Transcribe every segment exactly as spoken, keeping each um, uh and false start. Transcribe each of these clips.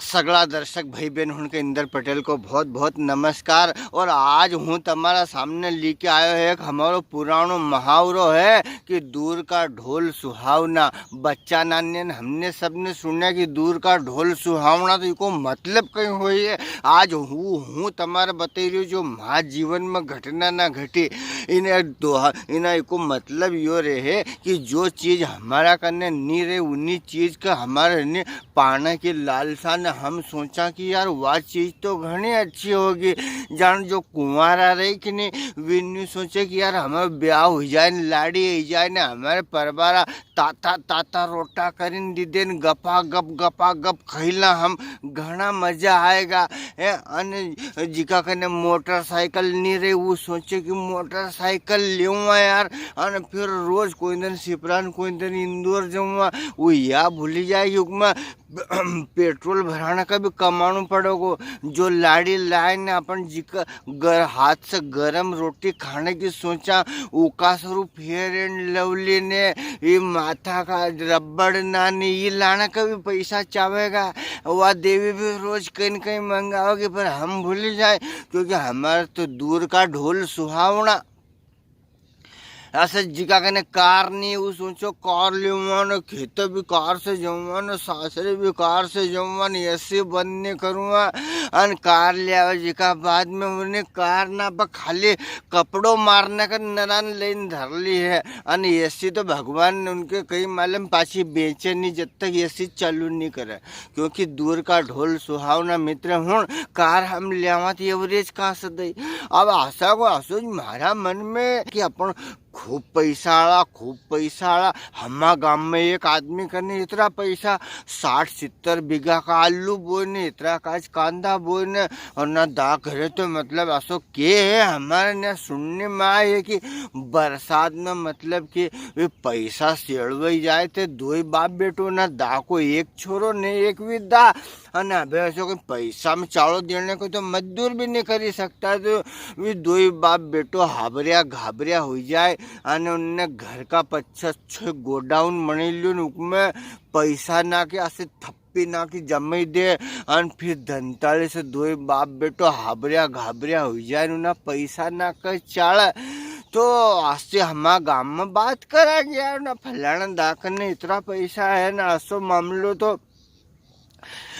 सगला दर्शक भाई बहन हुण के इंदर पटेल को बहुत बहुत नमस्कार। और आज हूँ तमारा सामने लेके आयो है एक हमारो पुरानो मुहावरो है कि दूर का ढोल सुहावना। बच्चा नान्या ने हमने सबने सुन्या कि दूर का ढोल सुहावना, तो इको मतलब कई होई है। आज हूँ, हूँ तमारे बताई रह्यो जो म्हा जीवन में घटना ना घटी। इने दोहा, इना इको मतलब यो रहे कि जो चीज हमारा कने नी रहे, उन्हीं चीज का हमारे ने पाने की लालसा ने हम सोचा कि यार, वा चीज तो घणी अच्छी होगी। जान जो कुंवारा रहे कि नी, वे न्यू सोचे कि यार, हमारो ब्याह हुई जाए ने, लाड़ी हुई जाए ने, हमारे परबारा ताता ताता रोटा करीन दी देन, गपा गप, गपा गप खैला हम, घणा मजा आएगा। ए, अन जिका कने मोटरसाइकिल नी रही, वो सोचे कि मोटरसाइकिल लेऊंगा यार, अन फिर रोज कोई दिन सिपरा न कोई दिन इंदौर जाऊंगा। वो या भूली जाए युग में पेट्रोल भराने का भी कमानो पड़ेगो। जो लाड़ी लाए ने अपन जिका गर-, हाथ से गरम रोटी खाने की सोचा, उका सरू फेयर एंड लवली ने, ये माथा का रबड़ ना ने, ये लाने का भी पैसा चावेगा। वा देवी भी रोज कई न कई मंगावेगी, पर हम भूली जाए, क्योंकि हमारे तो दूर का ढोल सुहावना। ऐसे जिका कने कार नी, वो सोचो कार लेवा ने, खेते भी कार से जावा ने, सासरे भी कार से जावा ने, एसी बंद नी करूँगा। अन कार ले आवे जिका बाद में उन्हें कार ना पर खाली कपड़ो मारने का नरान लेन धर ली है। अन एसी तो भगवान ने उनके कई मालूम पाछी बेचे नी जब तक एसी चालू नी करे। क्योंकि दूर का ढोल सुहावना मित्र हुण, कार हम ल्यावा तो एवरेज कहाँ से दई। अब आशा को असो ज म्हारा मन में कि अपन खूब पैसा आला, खूब पैसा आला। हमा गाम में एक आदमी कने इतरा पैसा, साठ सित्तर बीघा का आलू बोए ने, इतरा काज कांदा बोए ने, और ना दा घरे तो मतलब असो के है, हमारे ने सुनने में आए है कि बरसात में मतलब कि वे पैसा सेड़वई जाए थे, दोई बाप बेटो ना दा को एक छोरो ने एक वी दा। अने अबे असो कोई पैसा में चालो देने को तो मजदूर भी नी करी सकता, तो वे दोई बाप बेटो हाबरिया घाबरिया हुई जाए। अने उनने घर का पच्चीस छह गोडाउन बने लियो ने उकमें पैसा ना के असे थप्पी ना के जमई दे। अन फिर धनताली से दोई बाप बेटो हाबरिया घाबरिया हुई जाए, उन्हें पैसा ना के चाले। तो आज से हमारा गांव में बात करा गया ना, फलाना दा कने इतरा पैसा है ना, असो मामलो तो।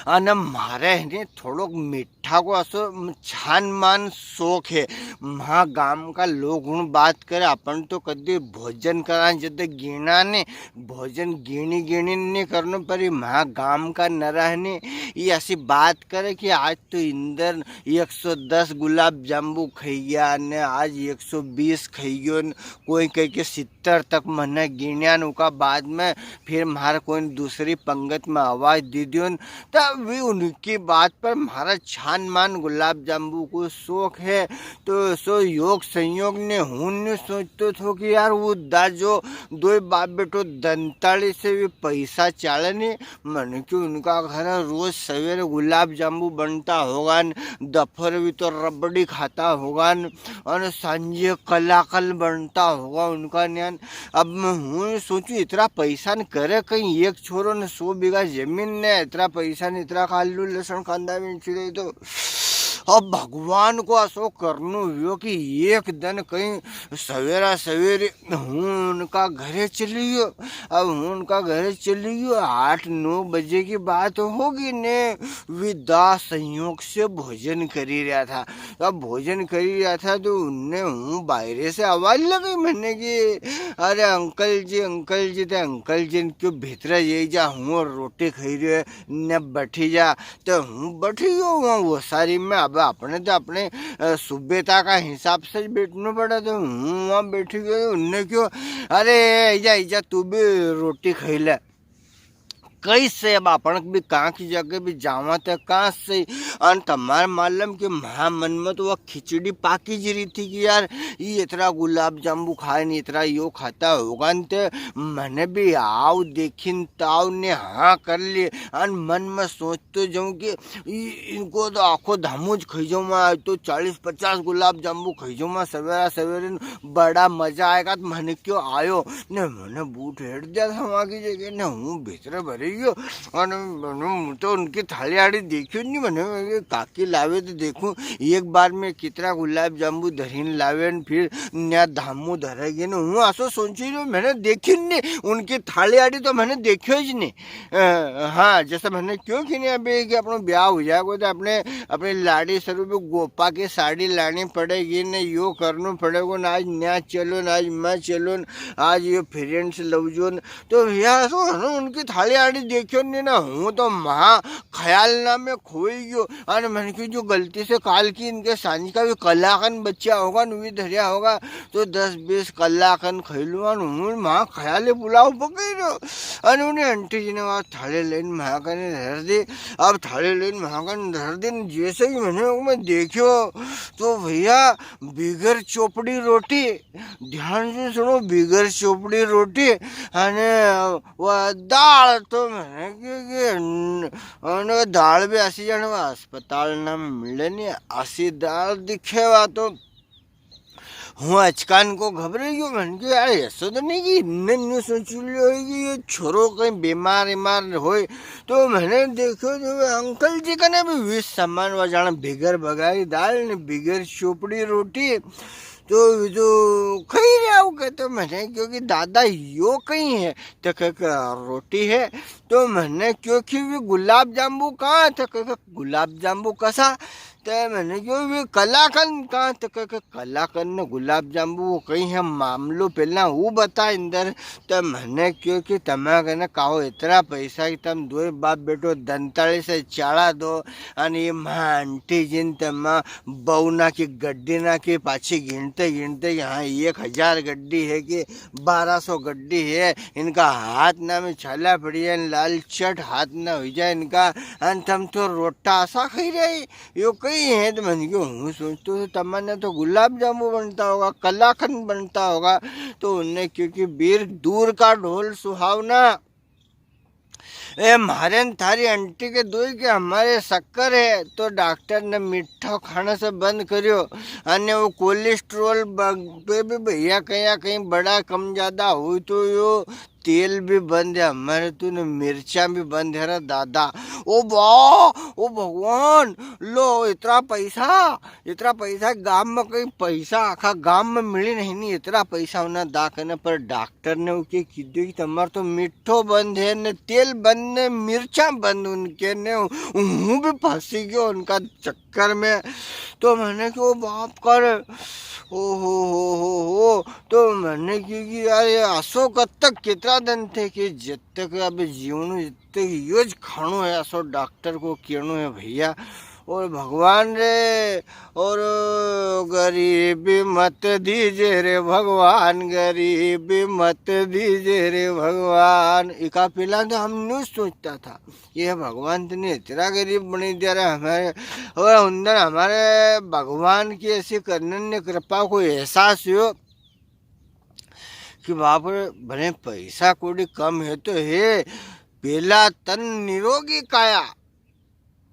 अने म्हारे है ने थोड़ोक मीठा को असो छान मान शौक है। म्हा गाम का लोग हुण बात करे, अपन तो कदी भोजन करा जद गिणा ने, भोजन गिणी गिणी नी करनो पड़ी। म्हा गाम का नरा है ने, ये असी बात करे कि आज तो इंदर एक सौ दस गुलाब जांबू खाई गया ने आज एक सौ बीस खाई गयो ने, कोई कह के सित्तर तक मने गिण्या न उका बाद में फिर म्हारे कोई दूसरी पंगत में आवाज दी दियो न, तब भी उनकी बात पर म्हारा छान मान गुलाब जांबू को शौक है। तो सो योग संयोग ने हूँ न्यू सोचतो थो कि यार वो दा जो दोई बाप बेटो दंताली से भी पैसा चाले नी, मने क्यों उनका घर रोज सवेरे गुलाब जांबू बनता होगा न, दोपहर भी तो रबड़ी खाता होगा न, और सांझे कलाकंद बनता होगा उनका न्यान। अब मैं हूँ सोचूं, इतरा पैसा न करे कहीं, एक छोरो ने सौ बीघा जमीन ने, इतरा पैसा न इतरा आलू लसण कांदा बेची दे तो। अब भगवान को असो करनो हुयो कि एक दिन कहीं सवेरा सवेरे हूँ उनका घरे चली गयो। अब हूँ उनका घरे चली गयो, आठ नौ बजे की बात होगी ने, वी दा संयोग से भोजन करी रहा था। अब भोजन करी रहा था तो उनने हूँ बाहरे से आवाज लगाई मने कि, "अरे अंकल जी, अंकल जी।" तो अंकल जी ने क्यों भीतर यही जा, हूँ और रोटी खाई रही है, ने बैठी जा। तो हूँ बैठी गयो वहाँ ओसारी में। अब अपने तो अपने, अ, सुभ्यता का हिसाब से बैठना पड़ा, तो हूँ वहाँ बैठी गयो। उनने क्यों, "अरे, इजा, इजा, तू भी रोटी खाई ले।" कई से अब अपन भी कहाँ की जगह भी जावा तो कहाँ से, अन तमार मालूम कि म्हा मन में तो वह खिचड़ी पाकी जी रही थी कि यार, ये इतरा गुलाब जांबू खाए नी, इतरा यो खाता होगा न, ते मने भी आव देखिन ताव ने हाँ कर लिए। अन मन में सोच तो जाऊं कि ई-, इनको तो आखो धामो ज खाई जाऊं मैं, आज तो चालीस पचास गुलाब जांबू खाई जाऊं मैं सवेरा सवेरे न, बड़ा मजा आएगा। तो मने क्यों आयो ने, मने बूट हेड़ दिया था वहाँ की जगह ने, हूँ भीतर भरी गयो। अने मने, मु तो उनकी थाली आड़ी देखियो नी, मने काकी लावे तो देखूं, एक बार में कितरा गुलाब जांबू धरीन लावे न फिर न्या धामू धरेगी न। हूँ असो सोची रह्यो, मने देखियो नी, उनकी थाली आड़ी तो मने देखियो ही नी। अ, हाँ, जैसे मने क्यो कि नी, अभी कि अपनो ब्याव हो जाएगो तो अपने, अपनी लाड़ी स्वरूप गोपा की साड़ी लानी पड़ेगी न, यो करनो पड़ेगो न, आज न्या चलो न, आज मैं चलो न, आज यो फ्रेंड्स लवजो न, तो भैया, असो है ना, उनकी थाली आड़ी देखियो नी ना, हूँ तो महा ख्याल ना में खोई गयो। अने मैंने की जो गलती से काल की इनके सांझ का भी कलाकन बच्चा होगा न, भी धरिया होगा, तो दस बीस कलाकन खाई लूँ। अने हूँ महा ख्याल पुलाव पकई रह्यो। अने उन्हें आंटी जी ने वहाँ थाली लेन महा कने धर दी। अब थाली लेन महा कने धर दी न, जैसे ही मैंने, मैं देखियो, तो भैया, बिगर चोपड़ी रोटी, ध्यान से सुनो, बिगर चोपड़ी रोटी, अने वो दाल तो मैंने की, की न-, अने दाल भी असी जाने वो अस्पताल ना में मिले नी, असी दाल दिखे वा तो। हूँ अचकान को घबरे गयो, मैंने की, यार, ऐसो तो नी कि इनने न्यू सोच लियो है कि ये छोरो कहीं बीमार ईमार होए। तो मैंने देखो जो अंकल जी कने भी वीस सामान वा जाने बिगर बगारी दाल ने बिगर चोपड़ी रोटी। तो जो खाई रहा हो, कहते मैंने, क्योंकि दादा यो कहीं है, तो कह के रोटी है। तो मैंने क्यों कि भी गुलाब जाम्बू कहाँ, तो कह के गुलाब जाम्बू कसा, तो मैंने क्यों भी कलाकंद कहाँ, तो कह के कलाकंद ने गुलाब जाम्बू वो कहीं है, मामलो पहला वो बता इंदर। तो मैंने क्यों कि तमा कने काहो इतना पैसा कि तम दो बाप बेटो दंताली से चाला दो, अने ये माँ आंटी जिन तमा बहू ना की गड्डी ना की पाछी गिनते गिनते यहाँ एक हजार गड्डी है कि बारह सौ गड्डी है, इनका हाथ ना में छाला पड़ी है, लाल चट हाथ ना हो जाए इनका, अन तम तो रोटा असा खाई रहे, यो कहीं है। तो मैंने क्यों हूँ सोचतो तो तमने तो गुलाब जामुन बनता होगा, कलाकंद बनता होगा, तो उनने क्योंकि बीर दूर का ढोल सुहावना। ए, म्हारे न थारी आंटी के दोई के हमारे शक्कर है, तो डॉक्टर ने मीठा खाने से बंद करियो। अने वो कोलेस्ट्रॉल ब-, पे भी भैया कहीं, कहीं बड़ा कम ज्यादा हुई तो यो तेल भी बंद है हमारे, तूने मिर्चा भी बंद है रे दादा। ओ बा, ओ भगवान, लो इतना पैसा, इतना पैसा गाम में कहीं पैसा आखा गाम में मिली नहीं, नहीं इतना पैसा उन्हें दा कने, पर डॉक्टर ने उके कीधो कि तमार तो मीठो बंद है, ने तेल बंद, ने मिर्चा बंद उनके, ने हूँ भी फंसी गयो उनका चक्कर में। तो मैंने क्यों बाप कर, ओ हो हो हो हो, तो मैंने क्यों कि यार ये असो कद तक कितना दिन थे कि जब तक अब जीवणो, जब तक यो ज खाणो है, असो डॉक्टर को कहणो है भैया। और भगवान रे, और गरीबी मत दीजे रे भगवान, गरीबी मत दीजे रे भगवान। इका पहला तो हम न्यू सोचता था, ये भगवान तने इतना गरीब बनी दिया रे हमारे। और अंदर हमारे भगवान की ऐसी करने ने कृपा को एहसास हुयो कि बाप रे, भले पैसा कौड़ी कम है तो है, पहला तन निरोगी काया।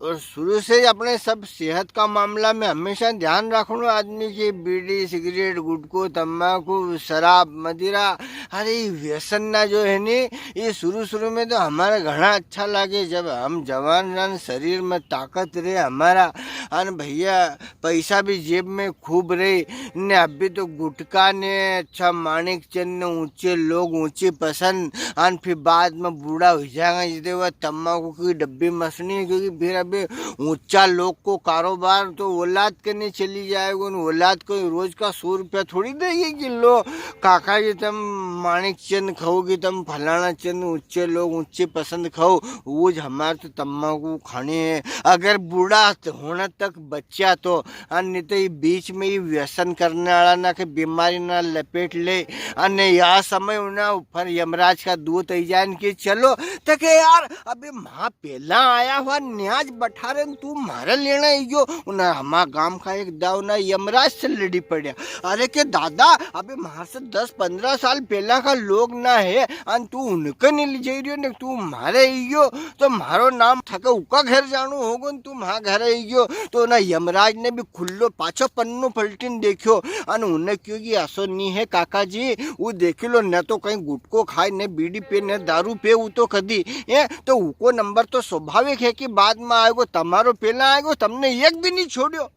और शुरू से ही अपने सब सेहत का मामला में हमेशा ध्यान रखणो आदमी की, बीड़ी, सिगरेट, गुटखो, तंबाकू, शराब, मदिरा, अरे ये व्यसन ना जो है नी, ये शुरू शुरू में तो हमारा घणा अच्छा लागे, जब हम जवान रहन, शरीर में ताकत रहे हमारा, अन भैया पैसा भी जेब में खूब रहे, ने अभी तो गुटखा ने अच्छा माणिक चंद ने ऊंचे लोग ऊंची पसंद, अन फिर बाद में बूढ़ा हो जाएगा, जिदे वह तंबाकू की डब्बी मसनी है, क्योंकि फिर अभी ऊंचा लोग को कारोबार तो औलाद कने चली जाएगा, उन औलाद को रोज का सौ रुपया थोड़ी देगी कि लो काका जी तम माणिक चंद खाओगे, तम फलाना चंद ऊंचे लोग ऊंची पसंद खाओ, वो ज हमारे तो तंबाकू खाने है। अगर बूढ़ा होने तक बच्या तो, अन नी तो ये बीच में ही व्यसन करने वाला ना के बीमारी ना लपेट ले, अन या समय उन्हें ऊपर यमराज का दूत आई जाए कि चलो, तो के यार अबे माँ पेला आया हुआ न्याज बठा रे, तू म्हारे लेना आई गयो। उना हमारा गांव का एक दाव ना यमराज से लड़ी पड़या। अरे के दादा, अबे म्हारे से दस पन्द्रह साल पहला का लोग ना है, अन तू उनके नी ले जाई रियो ने, तू म्हारे आई गयो, तो म्हारो नाम थके उका घर जानो होगो न, तू म्हारा घर आई गयो। तो ना यमराज ने भी खुल्लो पाछो पन्नो पलटिन देख्यो, अन उन्हें क्यो कि असो नी है काका जी, वो देखी लो, न तो कहीं गुटको खाए, न बीड़ी पे, न दारू पे, वो तो कदी, ए, तो उको नंबर तो स्वाभाविक है कि बाद में आएगो, तमारो पहला आएगो, तमने एक भी नी छोड़्यो।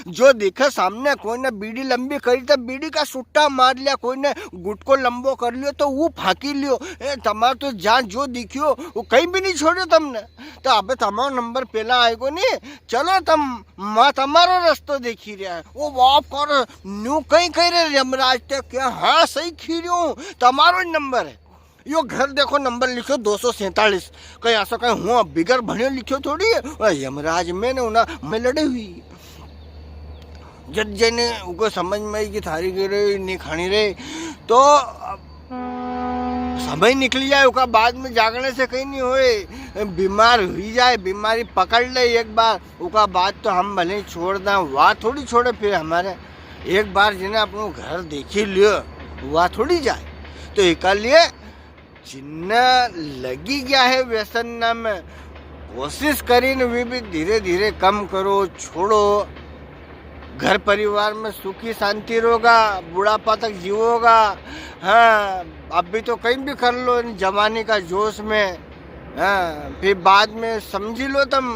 जो दिखे सामने, कोई ने बीड़ी लंबी करी तो बीड़ी का सुट्टा मार लिया, कोई ने गुटको लंबो कर लियो तो वो फांकी लियो। ए, तमार तो जां जो दिख्यो, वो कहीं भी नी छोड़्यो तमने। तो अबे तमारो नंबर पहला आएगो नी, चलो तम, मां तमारो रस्तो देखी रिया है। ओ बाप कर, न्यू कहीं कह रहे यमराज ते, क्या हाँ सही खी रियो हूँ, तमारो ही नंबर है। यो घर देखो, नंबर लिख्यो दो सौ सैंतालीस। कहीं ऐसा कहीं हुआ बिगर भण्यो लिख्यो थोड़ी है। और यमराज में ने उना में लड़े हुई। जद जने उको समझ में आई कि थारी गिरवी नी खानी रे, तो अब समय निकली जाए, उका बाद में जागने से कहीं नी होए। बीमार हुई जाए, बीमारी पकड़ ले एक बार, उका बाद तो हम भले ही छोड़ दें, वा थोड़ी छोड़े फिर हमारे। एक बार जिने अपनो घर देखी लियो, वा थोड़ी जाए। तो इका लिए जिन्ना लगी गया है व्यसन ना में, कोशिश करीन वी भी धीरे धीरे कम करो, छोड़ो। घर परिवार में सुखी शांति रहोगा, बुढ़ापा तक जीवोगा। हाँ, अभी तो कहीं भी कर लो इन जवानी का जोश में। हाँ, फिर बाद में समझी लो तम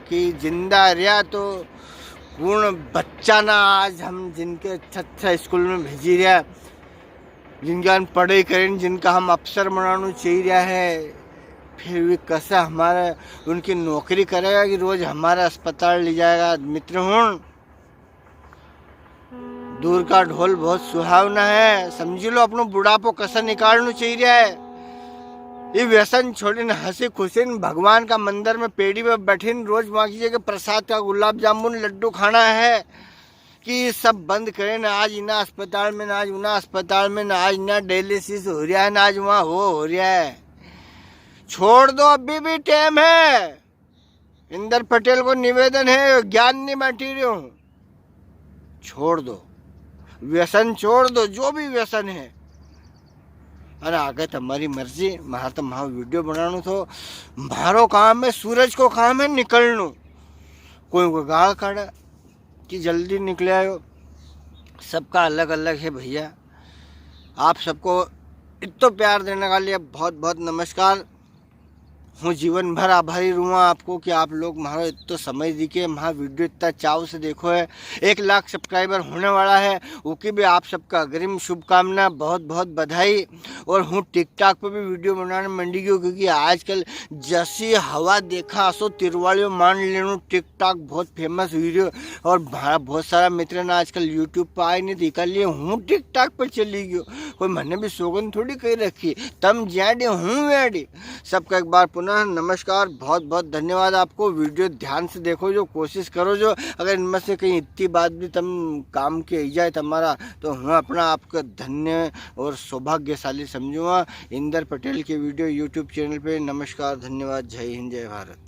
कि जिंदा रहा तो कुण बच्चा ना, आज हम जिनके अच्छा अच्छा स्कूल में भेजी रहा, जिनका हम पढ़ाई करें, जिनका हम अफसर बनाना चाहिए रहा है, फिर भी कैसा हमारा उनकी नौकरी करेगा कि रोज हमारा अस्पताल ले जाएगा। मित्र हुण, दूर का ढोल बहुत सुहावना है। समझी लो, अपनो बुढ़ापो कसा निकालनो चाहिए रहा है। ये व्यसन छोड़ीन हंसी खुशी न भगवान का मंदिर में पेड़ी में बैठीन रोज वहां की जगह प्रसाद का गुलाब जामुन लड्डू खाना है। कि सब बंद करें ना, आज इना अस्पताल में, ना आज उना अस्पताल में, ना आज इना डायलिसिस हो रहा है, ना आज वहाँ हो, हो रहा है। छोड़ दो, अभी भी टाइम है। इंदर पटेल को निवेदन है, ज्ञान नी बांटी रह्यो हूँ, छोड़ दो, व्यसन छोड़ दो, जो भी व्यसन है। अरे आगे तमारी मर्जी, म्हारे तो म्हारो वीडियो बनानो थो, म्हारो काम है, सूरज को काम है निकलनो। कोई को गाल काढ़े कि जल्दी निकले आयो, सबका अलग अलग है भैया। आप सबको इत्तो प्यार देने का लिए बहुत बहुत नमस्कार। हूँ जीवन भर आभारी रहूँगा आपको कि आप लोग म्हारो इत्तो समय दी के म्हारा वीडियो इतना चाव से देखो है। एक लाख सब्सक्राइबर होने वाला है, उकी भी आप सबका अग्रिम शुभकामना, बहुत बहुत बधाई। और हूँ TikTok पे भी वीडियो बनाने मंडी गयो, क्योंकि आजकल जसी हवा देखा असो तिरवालियो मान लेनो, TikTok बहुत फेमस हुई रह्यो। और म्हारा बहुत सारा मित्र ना आजकल YouTube पे आए नी, तो इका लिए हूँ TikTok पे चली गयो। कोई मने भी सोगन थोड़ी कही रखी, तम ज्याडे हूँ व्याडे। सबका एक बार पुनः नमस्कार, बहुत बहुत धन्यवाद आपको। वीडियो ध्यान से देखो जो, कोशिश करो जो, अगर इनमें से कहीं इतनी बात भी तम काम की आई जाए तमारा, तो हूँ अपना आपको धन्य और सौभाग्यशाली समझूंगा। इंदर पटेल के वीडियो YouTube चैनल पे। नमस्कार, धन्यवाद, जय हिंद, जय भारत।